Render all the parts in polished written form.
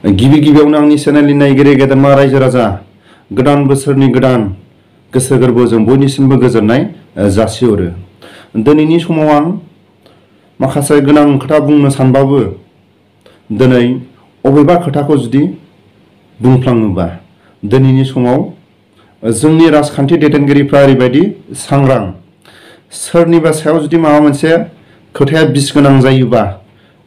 गिबि गिबियावनो आंनि चेनेलनि नायगिरि गेदेरमा रायजो राजा गोदान बोसोरनि गोदान गोसो गोरबोजों बयनिसिमबो गोजोननाय जासिहरो। दिनैनि समाव आं माखासे गोनां खोथा बुंनो सानबाबो दिनै अबेबा खोथाखौ जुदि बुंफ्लाङोबा दिनैनि समाव जोंनि राजखान्थि दैदेनगिरिफ्रा ओरैबायदि सांग्रां, सोरनिबा सायाव जुदि माबा मोनसे खोथाया बिस गोनां जायोबा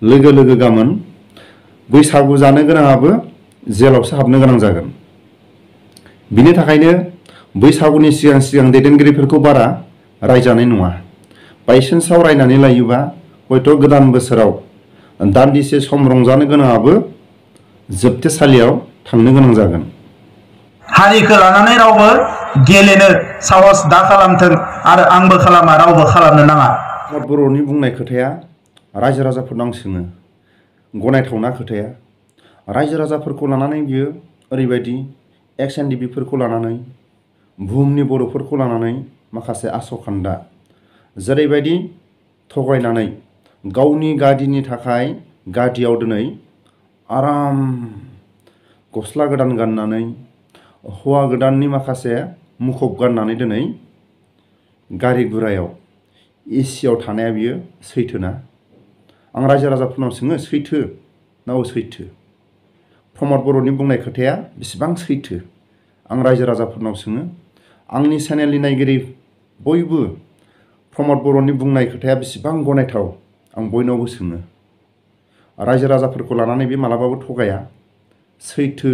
लोगो लोगो गाबोन बैसागु जानो गोनाङाबो जेलावसो हाबनो गोनां जागोन। बिनि थाखायनो बैसागुनि सिगां सिगां दैदेनगिरिफोरखौ बारा रायजानाय नङा। बायसेन्सआव रायनानै लायोबा हयथ' गोदान बोसोराव दान्दिसे सम रंजानो गोनाङाबो जोबथेसालियाव थांनो गोनां जागोन। हारिखौ लानानै रावबो गेलेनो साहस दा खालामथों आरो आंबो खालामा, रावबो खालामनो नाङा। बर'नि बुंनाय खोथाया रायजो राजाफोरनाव सोङो, गनायथावना खोथाया। रायजो राजाफोरखौ लानानै बियो ओरैबायदि एक्स एन डि बिफोरखौ लानानै बुहुमनि बर'फोरखौ लानानै माखासे आसखान्दा जेरैबायदि थगायनानै गावनि गादिनि थाखाय गादियाव दिनै आराम गस्ला गोदान गाननानै हौवा गोदाननि माखासे मुखुब गाननानै दिनै गारि गुरायाव एसियाव थानाया बियो सैथोना? आं रायजो राजाफोरनाव सोङो, सैथो ना असैथो? प्रमद बर'नि बुंनाय खोथाया बेसेबां सैथो? आं रायजो राजाफोरनाव सोङो। आंनि चेनेलनि नायगिरि बयबो प्रमद बर'नि बुंनाय खोथाया बेसेबां गनायथाव आं बयनावबो सोङो। रायजो राजाफोरखौ लानानै बे मालाबाबो थगाया। सैथो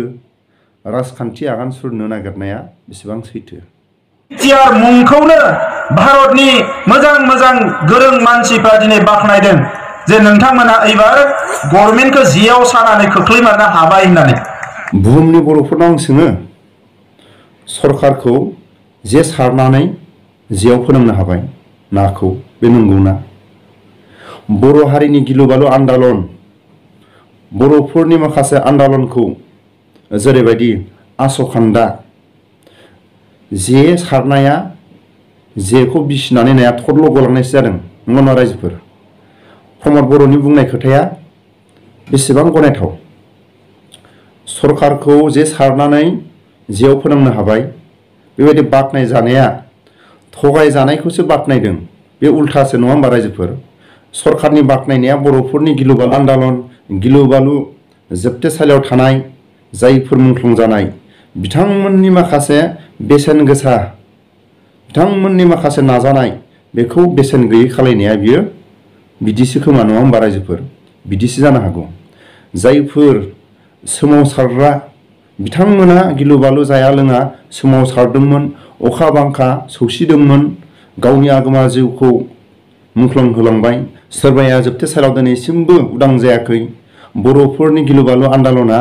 राजखान्थि आगान सुरनो नागिरनाया बेसेबां सैथो? बिटिआर मुंखौनो भारतनि मोजां मोजां गोरों मानसिफ्रा दिनै बाख्नायदों जे नोंथांमोना एबार गभर्नमेन्टखौ जेयाव सानानै खोख्लैमारनो हाबाय होननानै। बुहुमनि बर'फोरनाव आं सोङो, सरकारखौ जे सारनानै जेयाव फोनांनो हाबाय नाखौ, बे नंगौना? बर' हारिनि गिलु बालु आन्दालन, बर'फोरनि माखासे आन्दालनखौ जेरैबायदि आसखान्दा जे सारनाया जेखौ बिसिनानै नाया थरल' गलांनायसो जादों, नंगौ नङा रायजोफोर? प्रमद बर'नि बुंनाय खोथाया बेसेबां गनायथाव? सरकारखौ जे सारनानै जेयाव फोनांनो हाबाय, बेबायदि बाख्नाय जानाया थगाय जानायखौसो बाख्नायदों, बे उल्थासो नङा होमबा रायजोफोर? सरकारनि बाख्नायनाया बर'फोरनि गिलु बालु आन्दालन, गिलु बालु जोबथेसालियाव थानाय जायफोर मुंख्लं जानाय बिथांमोननि माखासे बेसेन गोसा, बिथांमोननि माखासे नाजानाय बेखौ बेसेन गैयै खालायनाया बियो बिदिसो खोमा, नङा होमबा रायजोफोर? बिदिसो जानो हागौ। जायफोर सोमावसारग्रा बिथांमोना गिलु बालु जाया लोङा सोमावसारदोंमोन, अखा बांखा सौसिदोंमोन, गावनि आगोमा जिउखौ मुंख्लं होलांबाय। सोरबाया जोबथेसालियाव दिनैसिमबो उदां जायाखै। बर'फोरनि गिलु बालु आन्दालना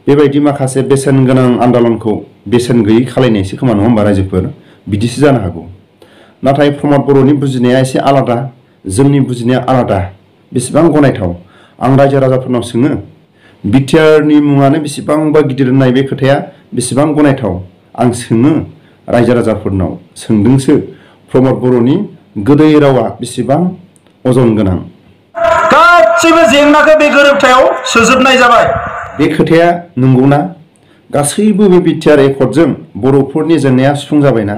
बेबायदि माखासे बेसेन गोनां आन्दालनखौ बेसेन गैयै खालायनायसो खोमा, नङा होमबा रायजोफोर? बिदिसो जानो हागौ। नाथाय प्रमद बर'नि बुजिनाया एसे आलादा, जोंनि बुजिनाया आलादा। बेसेबां गनायथाव? आं रायजो राजाफोरनाव सोङो, बिटिआरनि मुङानो बेसेबांबा गिदिर होननाय बे खोथाया बेसेबां गनायथाव? आं सोङो रायजो राजाफोरनाव, सोंदोंसो प्रमद बर'नि गोदै रावा बेसेबां अजन गोनां? गासैबो जेंनाखौ बे गोरोबथायाव सोजोबनाय जाबाय। बे खोथाया नंगौना? गासैबो बे बिटिआर एकर्डजों बर'फोरनि जेंनाया सुफुं जाबायना?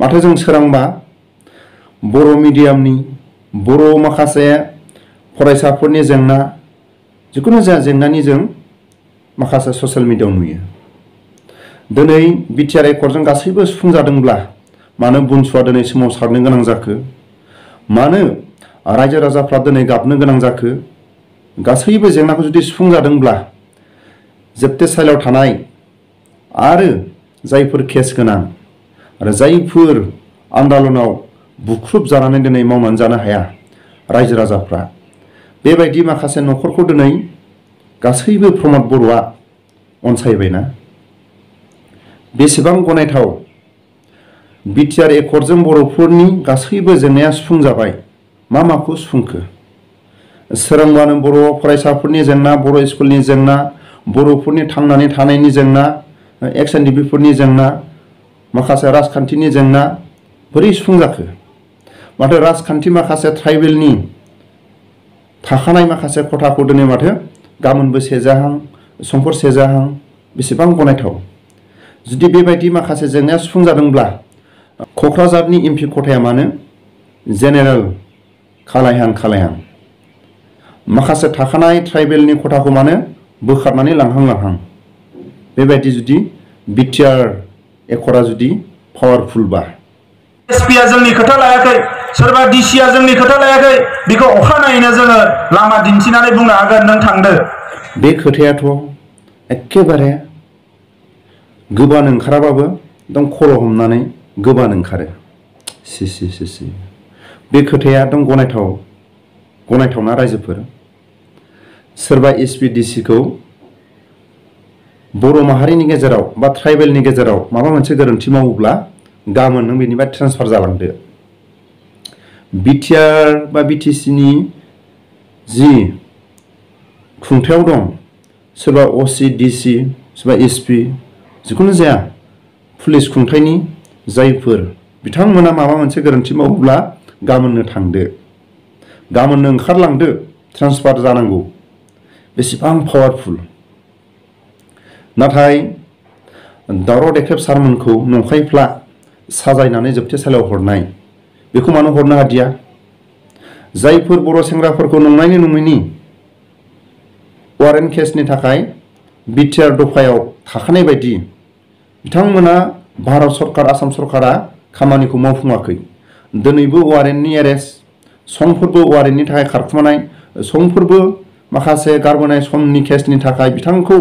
माथो जों सोरांबा बर' मिडियामनि, बर' माखासे फरायसाफोरनि जेंना, जिखुनु जाया जेंनानि जों माखासे ससियेल मिडियायाव नुयो। दिनै बिटिआर एकर्डजों गासैबो सुफुं जादोंब्ला मानो बुनसुआ दिनै सोमावसारनो गोनां जाखो? मानो रायजो राजाफ्रा दिनै गाबनो गोनां जाखो? गासैबो जेंनाखौ जुदि सुफुं जादोंब्ला जोबथेसालियाव थानाय आरो जायफोर केस गोनां आरो जायफोर आन्दालनाव बुख्रुब जानानै दिनै मावनानै जानो हाया रायजो राजाफ्रा, बेबायदि माखासे न'खरखौ दिनै गासैबो प्रमद बर'आ अनसायबायना? बेसेबां गनायथाव? बिटिआर एकर्डजों बर'फोरनि गासैबो जेंनाया सुफुं जाबाय। मा माखौ सुफुंखो? सोरांबानो बर' फरायसाफोरनि जेंना, बर' स्कुलनि जेंना, बर'फोरनि थांनानै थानायनि जेंना, एक्स एन डि बिफोरनि जेंना, माखासे राजखान्थिनि जेंना बोरै सुफुं जाखो? माथो राजखान्थि माखासे ट्राइबेलनि थाखानाय माखासे खथाखौ दिनै माथो गाबोनबो सेजाहां समफोर सेजाहां बेसेबां गनायथाव। जुदि बेबायदि माखासे जेंनाया सुफुंजादोंब्ला क'क्राझारनि एमपि खथाया मानो जेनेरेल खालायहां माखासे थाखानाय ट्राइबेलनि खथाखौ मानो बोखारनानै लांहां बेबायदि जुदि बिटिआर एकर्डआ जुदि पावारफुलबा। एसपिआ जोंनि खोथा लायाखै, सोरबा डिसिआ जोंनि खोथा लायाखै, बेखौ अखानायैनो जोङो लामा दिन्थिनानै बुंनो हागोन नों थांदो। बे खोथायाथ' एखेबारे गोबानो ओंखाराबाबो एकदम खर' हमनानै गोबानो ओंखारो। सि बे खोथाया एकदम गनायथावना रायजोफोर। सोरबा एसपि डिसिखौ बर' माहारिनि गेजेराव बा ट्राइबेलनि गेजेराव माबा मोनसे गोरोन्थि मावोब्ला गाबोन नों बेनिफ्राय ट्रेन्सफार जालांदो। बिटिआर बा बिटिसिनि जि खुंथायाव दं सोरबा असि डिसि सोरबा एसपि जिखुनु जाया पुलिस खुंथायनि जायफोर बिथांमोना माबा मोनसे गोरोन्थि मावोब्ला गाबोननो थांदो, गाबोननो ओंखारलांदो, ट्रेन्सफार जानांगौ। बेसेबां पावारफुल। नाथाय दावराव देख्रेब सारमोनखौ नंखायफ्ला साजायनानै जोबथेसालियाव हरनाय बेखौ मानो हरनो हादिया? जायफोर बर' सेंग्राफोरखौ नंनायनि नङैनि वारेन्ट केसनि थाखाय बिटिआर दफायाव थाखानाय बायदि बिथांमोना भारत सरकार आसाम सरकारा खामानिखौ मावफुङाखै। दिनैबो वारेन्टनि एरेस्ट, समफोरबो वारेन्टनि थाखाय खारखुमानाय, समफोरबो माखासे गारबोनाय समनि केसनि थाखाय बिथांखौ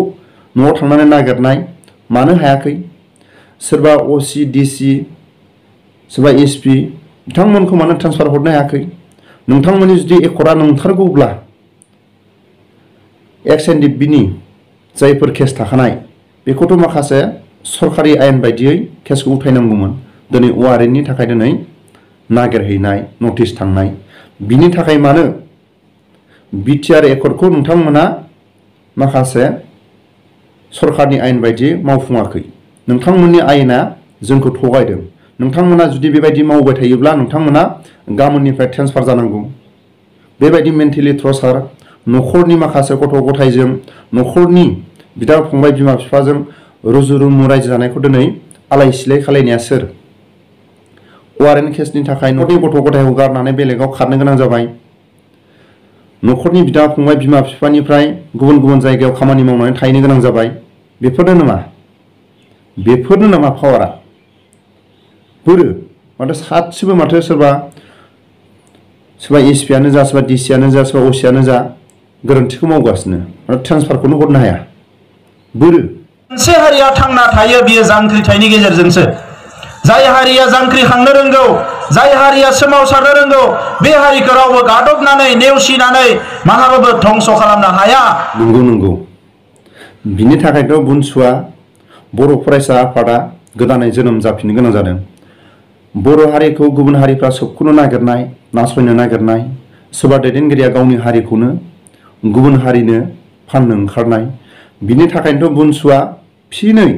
न'आव थांनानै नागिरनाय मानो हायाखै? सोरबा असि डिसि सोरबा एसपि बिथांमोनखौ मानो ट्रेन्सफार हरनो हायाखै? नोंथांमोननि जुदि एकर्डआ नंथारगौब्ला एक्स-एन-डि-बिनि जायफोर केस थाखानाय बेखौथ' माखासे सरकारि आयेन बायदियै केसखौ उथायनांगौमोन। दिनै वारेन्टनि थाखाय दिनै नागिरहैनाय, नटिस थांनाय, बिनि थाखाय मानो बिटिआर एकर्डखौ नोंथांमोना माखासे सरकारनि आयेन बायदियै मावफुङाखै? नोंथांमोननि आयेना जोंखौ थगायदों। नोंथांमोना जुदि बेबायदि मावबाय थायोब्ला नोंथांमोना गाबोननिफ्राय ट्रेन्सफार जानांगौ। बेबायदि मेन्टेलि टर्चार न'खरनि माखासे गथ' गथायजों, न'खरनि बिदा फंबाय बिमा बिफाजों रुजु-रुमु रायजो जानायखौ दिनै आलाय सिलाय खालायनाया सोर? वारेन्ट केसनि थाखाय न'नि गथ' गथायखौ गारनानै बेलेगाव खारनो गोनां जाबाय। न'खरनि बिदा फंबाय बिमा बिफानिफ्राय गुबुन गुबुन जायगायाव खामानि मावनानै थाहैनो गोनां जाबाय। बेफोरनो नामा पावारा? बोरो माथो सासेबो माथो सोरबा एसपिआनो जा, सोरबा डिसिआनो जा, सोरबा असिआनो जा गोरोन्थिखौ मावगासिनो माथो ट्रेन्सफारखौनो हरनो हाया। बोरो? मोनसे हारिया थांना थायो बियो जांख्रिथायनि गेजेरजोंसो। जाय हारिया जांख्रिखांनो रोंगौ, जाय हारिया सोमावसारनो रोंगौ, बे हारिखौ रावबो गादबनानै नेवसिनानै मालाबाबो धंस खालामनो हाया। नंगौ। बिनि थाखायथ' बुनसुआ बर' फरायसा आफादा गोदानै जोनोम जाफिननो गोनां जादों। बर' हारिखौ गुबुन हारिफ्रा सोबख'नो नागिरनाय, नासयनो नागिरनाय, सोरबा दैदेनगिरिया गावनि हारिखौनो गुबुन हारिनो फाननो ओंखारनाय, बिनि थाखायनोथ' बुनसुआ फिनै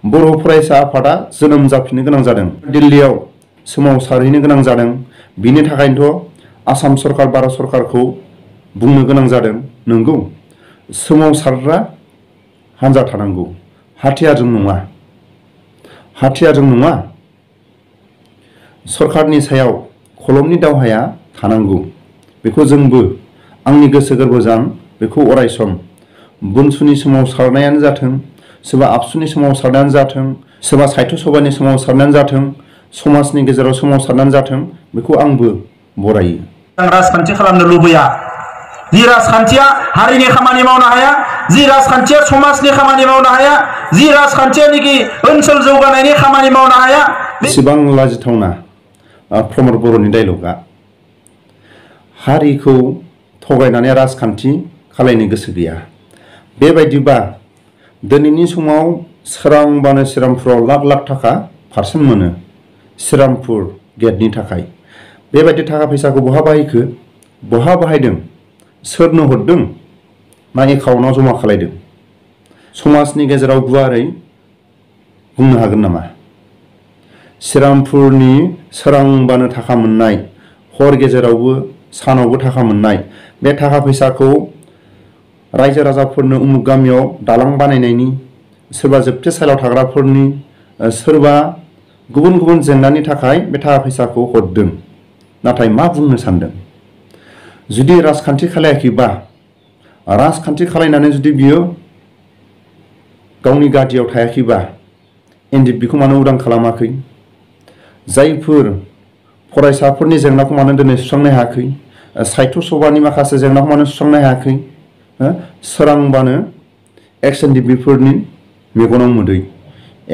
बर' फरायसा आफादा जोनोम जाफिननो गोनां जादों। दिल्लीयाव सोमावसारहैनो गोनां जादों। बिनि थाखायनोथ' आसाम सरकार, भारत सरकारखौ बुंनो गोनां जादों, नंगौ सोमावसारग्रा हान्जा थानांगौ, हाथियारजों नङा। सरकारनि सायाव खलमनि दावहाया थानांगौ। बेखौ जोंबो आंनि गोसो गोरबोजों बेखौ अरायसम बुनसुनि सोमावसारनायानो जाथों, सोरबा आबसुनि सोमावसारनायानो जाथों, सोरबा साहित्य सभानि सोमावसारनायानो जाथों, समाजनि गेजेराव सोमावसारनायानो जाथों, बेखौ आंबो बरायो। राजखान्थि खालामनो लुबैया। जि राजखान्थिया हारिनि खामानि मावनो हाया, जि राजखान्थिया समाजनि खामानि मावनो हाया, जि राजखान्थियानोखि ओनसोल जौगानायनि खामानि मावनो हाया। बेसेबां लाजिथावना प्रमद बर'नि डायलगा। हारिखौ थगायनानै राजखान्थि खालायनो गोसो गैया। बेबायदिबा दिनैनि समाव सोरांबानो श्रीरामपुराव लाख लाख थाखा पारसेन्ट मोनो श्रीरामपुर गेटनि थाखाय। बेबायदि थाखा फैसाखौ बहा बाहायखो? बहा बाहायदों? सोरनो हरदों? ना एकाउन्टआव जमा खालायदों? समाजनि गेजेराव गुवारै बुंनो हागोन नामा? श्रीरामपुरनि सोरांबानो थाखा मोननाय, हर गेजेरावबो सानावबो थाखा मोननाय, बे थाखा फैसाखौ रायजो राजाफोरनो उमुक गामियाव दालां बानायनायनि, सोरबा जोबथेसालियाव थाग्राफोरनि, सोरबा गुबुन गुबुन जेंनानि थाखाय बे थाखा फैसाखौ हरदों। नाथाय मा बुंनो सानदों? जुदि राजखान्थि खालायाखैबा, राजखान्थि खालायनानै जुदि बियो गावनि गादियाव थायाखैबा एनडिएफबिखौ मानो उदां खालामाखै? जायफोर फरायसाफोरनि जेंनाखौ मानो दिनै सुस्रांनो हायाखै? साहित्य सभानि माखासे जेंनाखौ मानो सुस्रांनो हायाखै? सोरांबानो एक्स एनडिएफबिफोरनि मेगनाव मोदै,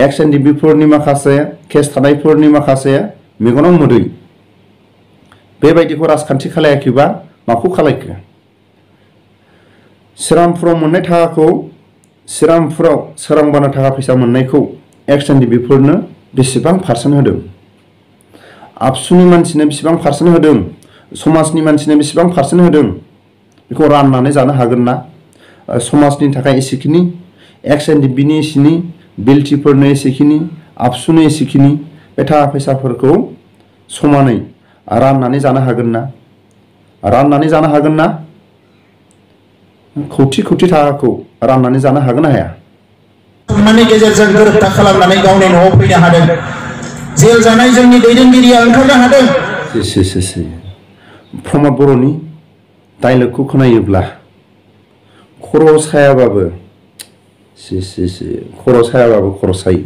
एक्स एनडिएफबिफोरनि माखासे केस थानायफोरनि माखासे मेगनाव मोदै। बेबायदिखौ राजखान्थि खालायाखैबा माखौ खालायखो? श्रीरामपुराव मोननाय थाखाखौ, श्रीरामपुराव सोरांबानो थाखा फैसा मोननायखौ एक्स एनडिएफबिफोरनो बेसेबां पारसेन्ट होदों? आबसुनि मानसिनो बेसेबां पारसेन्ट होदों? समाजनि मानसिनो बेसेबां पारसेन्ट होदों? बेखौ राननानै जानो हागोन ना? समाजनि थाखाय एसेखिनि, एक्स एनडिएफबिनि एसेनि, बिएलटिफोरनो एसेखिनि, आबसुनो एसेखिनि, बे थाखा फैसाफोरखौ समानै राननानै जानो हागोन ना? राननानै जानो हागोन ना? खौथि खौथि थाखाखौ राननानै जानो हागोन ना हाया? नि गेजेरजों गोरोबथा खालामनानै गावनि न'आव फैनो हादों। जेल जानाय जोंनि दैदेनगिरिया ओंखारनो हादों। प्रमद बर'नि डायलगखौ खोनायोब्ला खर' सायाबाबो खर' सायाबाबो खर' सायो।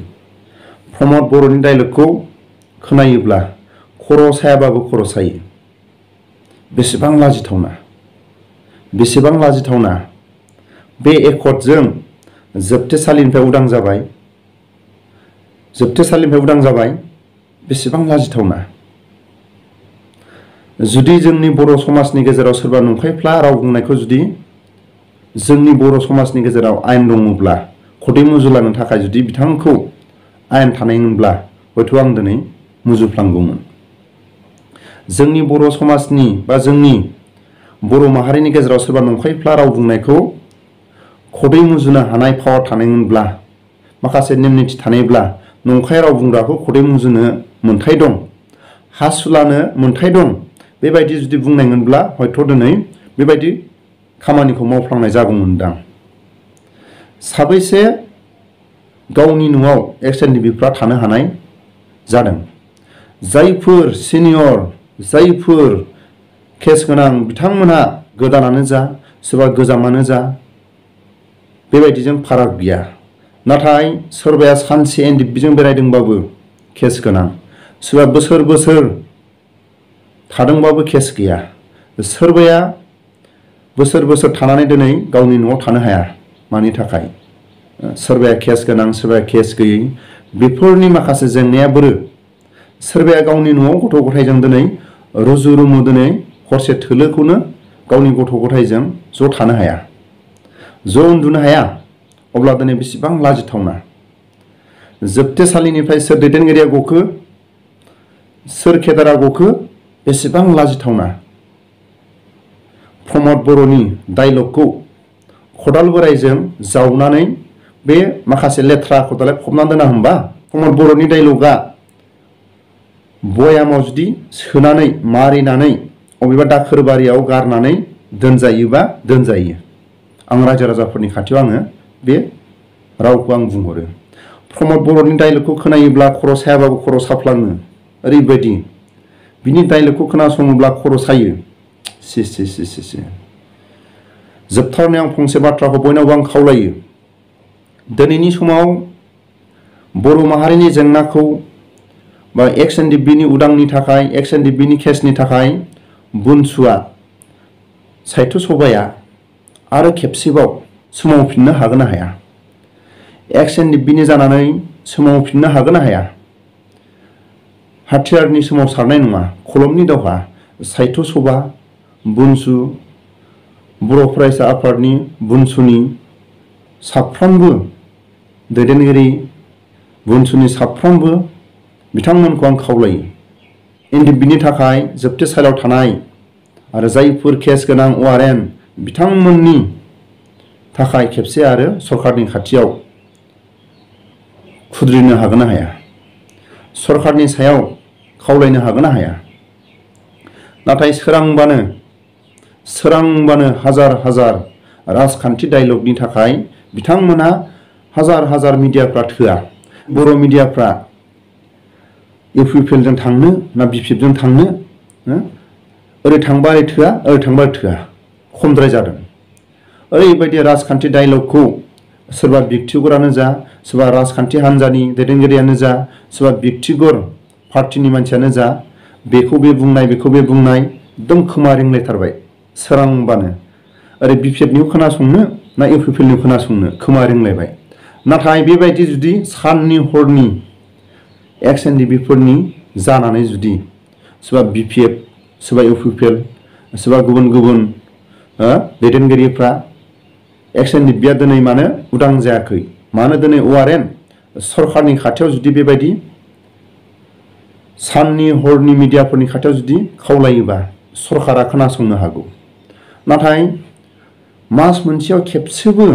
प्रमद बर'नि डायलगखौ खोनायोब्ला खर' सायाबाबो खर' सायो। बेसेबां लाजिथावना, बेसेबां लाजिथावना। बे एकर्डजों जोबथेसालिनिफ्राय उदां जाबाय, जोबथेसालिनिफ्राय उदां जाबाय। बेसेबां लाजिथावना। जुदि जोंनि बर' समाजनि गेजेराव सोरबा नंखायफ्ला राव बुंनायखौ जुदि जोंनि बर' समाजनि गेजेराव आयेन दङब्ला, खदै मुजुलांनो थाखाय जुदि बिथांखौ आयेन थानायमोनब्ला हयथ' आं दिनै मुजुफ्लांगौमोन। जोंनि बर' समाजनि बा जोंनि बर' माहारिनि गेजेराव सोरबा नंखायफ्ला राव बुंनायखौ खदै मुजुनो हानाय पावार थानायमोनब्ला, माखासे नेम निथि थानायब्ला, नंखाय राव बुंग्राखौ खदै मुजुनो मोन्थाय दं, हासुलानो मोन्थाय दं, बेबायदि जुदि बुंनायमोनब्ला हयथ' दिनै बेबायदि खामानिखौ मावफ्लांनाय जागौमोनदां। साबैसे गावनि न'आव एक्स एनडिएफबिफ्रा थानो हानाय जादों? जायफोर सिनियर, जायफोर केस गोनां बिथांमोनहा गोदानानो जा, सोरबा गोजामानो जा, बेबायदिजों फाराग गैया। नाथाय सोरबाया सानसे एनडिएफबिजों बेरायदोंबाबो केस गोनां, सोरबा बोसोर बोसोर थादोंबाबो केस गैया, सोरबाया बोसोर बोसोर थानानै दिनै गावनि न'आव थानो हाया। मानि थाखाय? सोरबाया केस गोनां, सोरबाया केस गैयै। बेफोरनि माखासे जेंनाया बोरो? सोरबाया गावनि न'आव गथ' गथायजों दिनै रुजु रुमु दिनै हरसे थोलोखौनो गावनि गथ' गथायजों ज' थानो हाया, ज' उन्दुनो हाया। अब्ला दिनै बेसेबां लाजिथावना। जोबथेसालिनिफ्राय सोर दैदेनगिरिया गखो? सोर केदारा गखो? बेसेबां लाजिथावना। प्रमद बर'नि डायलगखौ खदाल बोराइजों जावनानै बे माखासे लेथ्राखौ दालाय फबना दोना होमबा? प्रमद बर'नि डायलगा बयामाव जुदि सोनानै मारिनानै अबेबा दाखोर बारियाव गारनानै दोनजायोबा दोनजायो। आं रायजो राजाफोरनि खाथियाव आङो बे रावखौ आं बुंहरो। प्रमद बर'नि डायलगखौ खोनायोब्ला खर' सायाबाबो खर' साफ्लाङो। ओरैबायदि बिनि डायलगखौ खोनासङोब्ला खर' सायो। जोबथारनायाव आं फंसे बाथ्राखौ बयनावबो आं खावलायो। दिनैनि समाव बर' माहारिनि जेंनाखौ बा एक्स एनडिएफबिनि उदांनि थाखाय, एक्स एनडिएफबिनि केसनि थाखाय बुनसुआ, साहित्य सभाया आरो खेबसेबाव सोमावफिननो हागोन ना हाया? एक्स एनडिएफबिनि जानानै सोमावफिननो हागोन ना हाया? हाथियारनि सोमावसारनाय नङा, खलमनि दावहा। साहित्य सभा, बुनसु, बर' फरायसा आफादनि बुनसुनि साफ्रोमबो दैदेनगिरि, बुनसुनि साफ्रोमबो बिथांमोनखौ आं खावलायो। एनडिएफबिनि थाखाय जोबथेसालियाव थानाय आरो जायफोर केस गोनां ORN बिथांमोननि थाखाय खेबसे आरो सरकारनि खाथियाव खुद्रिनो हागोन ना हाया? सरकारनि सायाव खावलायनो हागोन ना हाया? नाथाय सोरांबानो हाजार हाजार राजखान्थि डायलगनि थाखाय बिथांमोना हाजार हाजार मिडियाफ्रा थोआ। बर' मिडियाफ्रा इउपिपिएलजों थांनो ना बिपिएफजों थांनो ओरै थांबा ओरै थोआ, ओरै थांबा थोआ, खमद्राय जादों। ओरैबायदि राजखान्थि डायलगखौ सोरबा बिक्तिगरानो जा, सोरबा राजखान्थि हान्जानि दैदेनगिरियानो जा, सोरबा बिक्तिगर पार्टिनि मानसियानो जा, बेखौ बे बुंनाय एकदम खोमा रिंलायथारबाय सोरांबानो। ओरै बिपिएफनिखौ खोनासंनो ना इउपिपिएलनिखौ खोनासंनो खोमा रिंलायबाय। नाथाय बेबायदि जुदि साननि हरनि एक्स एनडिपिफोरनि जानानै जुदि सोरबा बिपिएफ, सोरबा इउपिपिएल, सोरबा गुबुन गुबुन दैदेनगिरिफ्रा एक्स एनडिपिआ दिनै मानो उदां जायाखै, मानो दिनै ORN सरकारनि खाथियाव जुदि बेबायदि साननि हरनि मिडियाफोरनि खाथियाव जुदि खावलायोबा सरकारा खोनासंनो हागौ। नाथाय मास मोनसेयाव खेबसेबो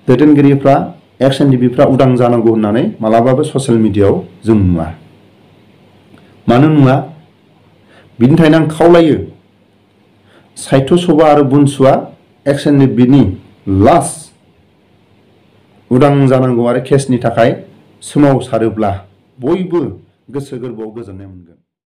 दैदेनगिरिफ्रा एक्स एनडिपिफ्रा उदां जानांगौ होननानै मालाबाबो ससियेल मिडियायाव जों नुवा। मानो नुवा? बिनि थाखायनो आं खावलायो साहित्य सभा आरो बुनसुआ एक्स एनडिपिनि लास्ट उदां जानांगौ आरो केसनि थाखाय सोमावसारोब्ला बयबो गोसो गोरबोआव गोजोननाय मोनगोन।